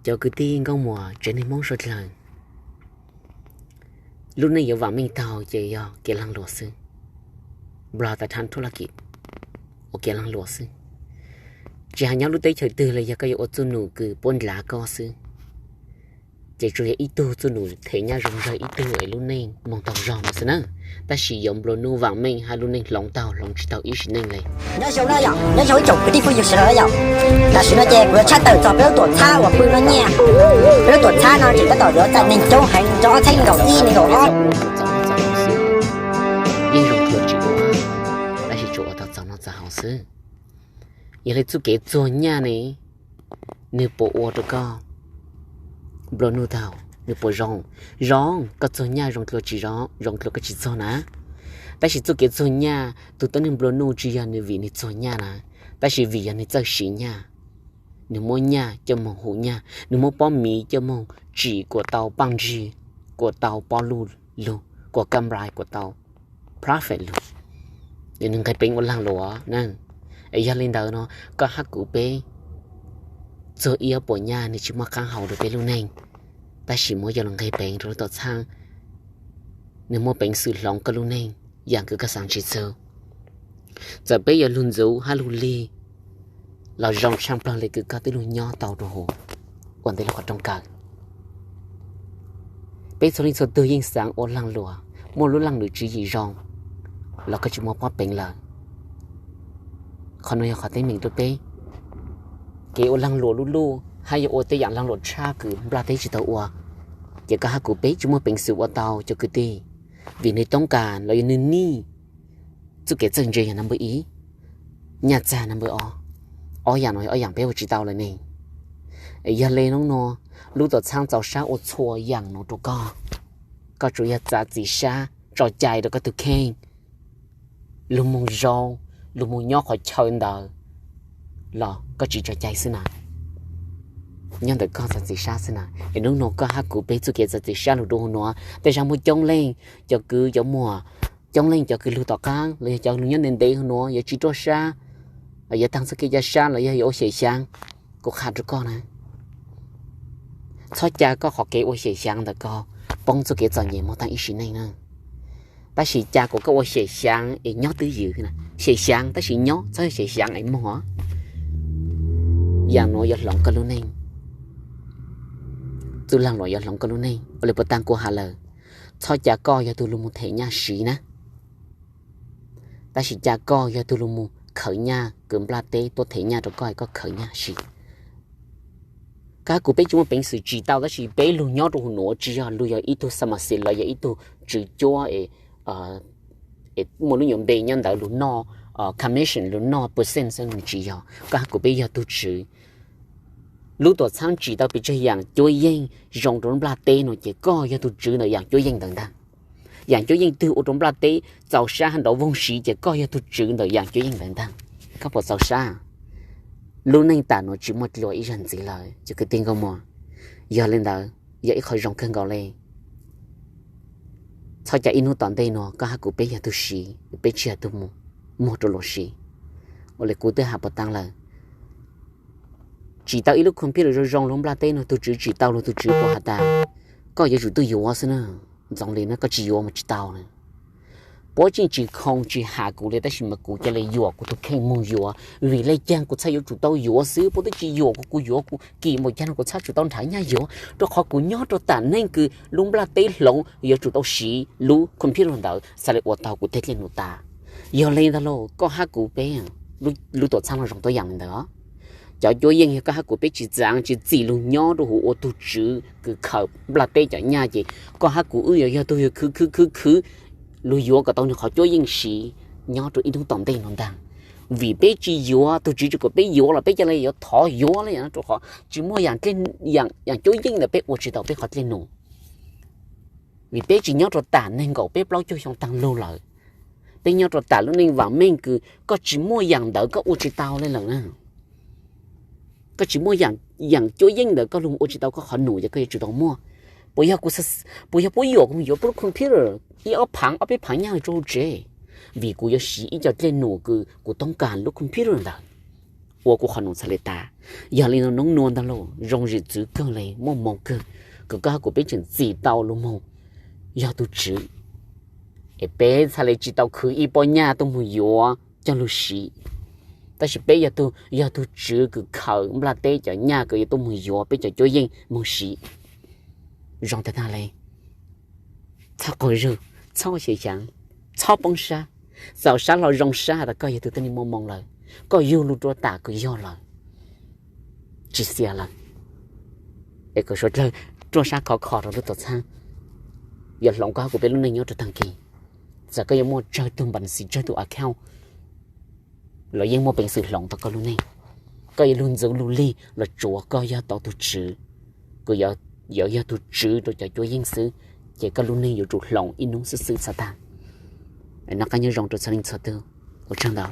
Cov kwv tij nkauj muam tsev neeg Hmoob suav dlawg, lub neej yuav vam meej taug ces yog kev laag luam xwb. Nplog tas thav thuj laj kim ua kev laag luam xwb. Tsis has nyob lub teb chaws twg los yog koj yuav ua txuj num kws puab ndlav koj xwb, ces tsuas yog ib tug txuj num them nyaj zoo zawg ib tug es lub neej moog taug zog mus xwb na. Tab sis yuav nplua nuj vam meej hab lub neej hloov taug hloov tsis tau ib sim neej le. Nyob zoo na yom, nyob zoo ib tsoom kwv tij phooj ywg sawv daws na yom. Tam sim no ces kuv yuav tshaj tawm txog peb lub tuam txhab uas pw no nyiaj. Peb lub tuam txhab no tseem tab tom yuav txais neeg coob heev rau ob txhiab nees nkaum ib nees nkaum ob. Yeej zoo dua tsis ua, tab sis tsuas ua tau txaus noj txaus haus xwb. Yog li txuj kev txuag nyaj ne, nwg puas ua rau koj nplua nuj taug? Nwg puas zoo? Zoo. Koj txuag nyaj zoo dlua tsis zoo? Zoo dlua koj tsis txuag na. Tab sis txuj kev txuag nyaj tug tuab neeg nplua nuj tsis yog nwg vim nwg txuag nyaj na, tab sis vim yog nwg txawj siv nyaj. Nwg muab nyaj coj moog hu nyaj, nwg muab pob miv coj moog tsim kuas tau paaj ntsig, kuas tau pob luj lug, kuas kam rai, kuas tau profit lug. Nwg nqeg peev ua laag luam na. Es yog li ntawd no, koj hab kuv peb txuag ib ob puas nyaj nwg tsis muaj qaab hau rau peb lub neej, tab sis muab coj lug nqeg peev rau lub tuam txhab, nwg muaj peev xwm hloov koj lub neej yaam kws koj xaav tsis txug. Txawm peb yuav lug ntxuv hab lug lig los zoo tshaaj plaag le kws koj twb lug nyob tau rau huv ua ntej lub qhov rooj kawg. Peb txhua leej txhua tug yeej xaav ua laag luam, muaj lub laaj luam tswv yim zoo, los koj tsis muaj pob peev lawm. Qhov no yog qhov teeb meem rau peb. Kev ua laag luam luj luj hab yog ua tej yaam laag luam tshaj kws nplaj teb tsis tau ua, ces koj hab kuv peb tsis muaj peev xwm ua tau cov kwv tij, vim nwg toob kas los yog nwg nij. Txuj kev txawj ntse yog number ib, nyaj txag number ob. Ob yaam no yog ob yaam peb ua tsis tau lawm ne. Es yog le nuav, lub tuam txhab txaus sab ua txhua yaam nuav rau koj. Koj tsuas yog txav txim sab tso cai rau koj tug kheej, lug moog zoo, lug moog nyob qhov chaw ntawd los koj tsis tso cai xwb na. Nyob ntawm koj txav txim sab xwb na. Es nub nua koj hab kuv peb txuj kev txav txim sab lug rau huv nuav, tej zag muaj coob leej cov kwv cov muam, coob leej cov kws lug tom qaab los yog cov lug nyob ntev ntev huv nuav yuav tsis ruaj sab, yuav taag txuj kev ca sab los yog yuav ua xyem xyaav. Kuv qha rau koj na, txhob ca koj qhov kev ua xyem xyaav ntawm koj poob txuj kev txom nyem moog taag ib sim neej na. Tab sis ca kuas koj ua xyem xyaav es nyob twj ywm, xyem xyaav tab sis nyob, txhob yog xyem xyaav es moog os. Yaam nuav yuav hloov koj lub neej. Txuj laag luam yuav hloov koj lub neej. Ua le puas taag kuv has lawm, txhob ca koj yog tug lug moog them nyaj siv na, tab sis ca koj yog tug lug moog khaws nyaj kws nplaj teb tuaj them nyaj rau koj es koj khaws nyaj siv. Koj hab kuv peb tsis muaj peev xwm tsim tau, tab sis peb lug nyob rau huv nuav tsis yog lug yog ib tug xamaxis los yog ib tug tswv cuab es muaj lub nyuam npe nyob ntawd lug noj commission lug noj percent xwb, nwg tsis yog. Koj hab kuv peb yog tug tswv. Lub tuam txhab tsim tau pes tsawg yaam cuab yeej zoo rau lub nplaj teb nuav ces koj yog tug tswv ntawm yaam cuab yeej ntawd ntag. Yaam cuab yeej twg ua rau nplaj teb txaus sab hab nrov voog siv ces koj yog tug tswv ntawm yaam cuab yeej ntawd ntag. Koj puas txaus sab? Lub neej tam nuav tsis muaj dlua ib zag ntxiv lawm cov kwv tij nkauj muam. Yog le ntawd, yog ib qho zoo kawg nkaus le. Txhob ca ib hnub tom ntej nuav koj hab kuv peb yog tug siv, peb tsis yog tug muag rau luam siv. Ua le kuv twb has puas taag lawm, tsim tau ib lub computer zoo zoo lug nplaj teb nuav, tug tswv tsim tau lug, tug tswv puas has tas koj yuav tsum tuaj yuav xwb na. Ntxoov li na, koj tsis yuav mas tsis tau na. Puab tseem tsis khoom tsis has kuv li, tab sis mas kuv ca le yuam kuv tug kheej moog yuav, vim le caag kuv txhaj yuav tsum tau yuav xwb. Puab twb tsis yuam kuv, kuv yuav kuv kim npaum caag no kuv txhaj tsum tau nrhav nyaj yuav, rau qhov kuv nyob rau tam neej kws lub nplaj teb hloov yuav tsum tau siv lub computer ntawd xaav le ua tau kuv tej dlej num tas. Yog le ntag lauj, koj hab kuv peb lub tuam txhab no zoo tuab yaam le ntawd. Cov cuab yeej yog koj hab kuv peb tsis txaav tsis txim lug nyob rau huv ua tug tswv kws khaws nplaj teb cov nyaj ces koj hab kuv wb yuav yog tug yog khwv khwv khwv khwv lug yuav kom tau nwg qhov cuab yeej siv nyob rau ib hnub tom ntej nuav ntag. Vim peb tsis yuav, tug tswv tsis kom peb yuav los peb ca le yuav thov yuav le, rau qhov tsis muaj yaam cuab yeej ntawd peb ua tsis tau peb qhov dlej num. Vim peb tsis nyob rau tam neeg nkaum peb plaub caug xyoo taag lug lawm. Peb nyob rau tam lub neej vaam meej kws koj tsis muaj yaam ntawd koj ua tsis tau le lawm na. Koj tsis muaj yaam cuab yeej ntawd koj lug ua tsis tau koj qhov num ces koj yuav tsum tau muaj. Puas yog puab yuam kuv moog yuav puab lub computer ib ob phaav ob peb phaav nyaj rau huv tsev? Vim kuv yuav siv ib co dlej num kws kuv toob kas lub computer ntawd. ua kuv qhov nus txhaj li tas. Yog li no noob nua ntag lauj, zoo zim txwv kawg li, muaj moog kawg, kuv koj kuv peb tseem txim tau lug moog yog tug tswv, es peb txhaj li tsis tau khwv ib pob nyaj tuaj moog yuav coj lug siv. Tab sis peb yog tug, yog tug tswv kws khaws nplaj teb cov nyaj kws yuav tuaj moog yuav peb cov cuab yeej moog siv. Zoo tag tag li. Txhob qaug zug, txhob xyem xyav, txhob poob sab. Txaus sab hlo zoo sab has tas koj yog tug tuab neeg muaj moo lawm, koj yug lug rua tam kws yog lawm, tsis xiam lawm. Es kom suav dlawg ruaj sab khov kho rua lub tuam txhab, yuav hloov koj hab kuv peb lub neej nyob rua taag kis. Txawm koj yuav muaj tsawg tug npa ntxi tsawg tug account los yeej muaj peev xwm hloov tau koj lub neej. Koj yuav lug ntxuv lug lig los tsuav koj yog tau tug tswv, kws yuav yog tug tswv rua cov cuab yeej xwb, ces koj lub neej yuav tsum hloov ib nub xwb xwb txhaj tag. Noj qaab nyob zoo rua txhua leej txhua tug, ua tsaug ntau.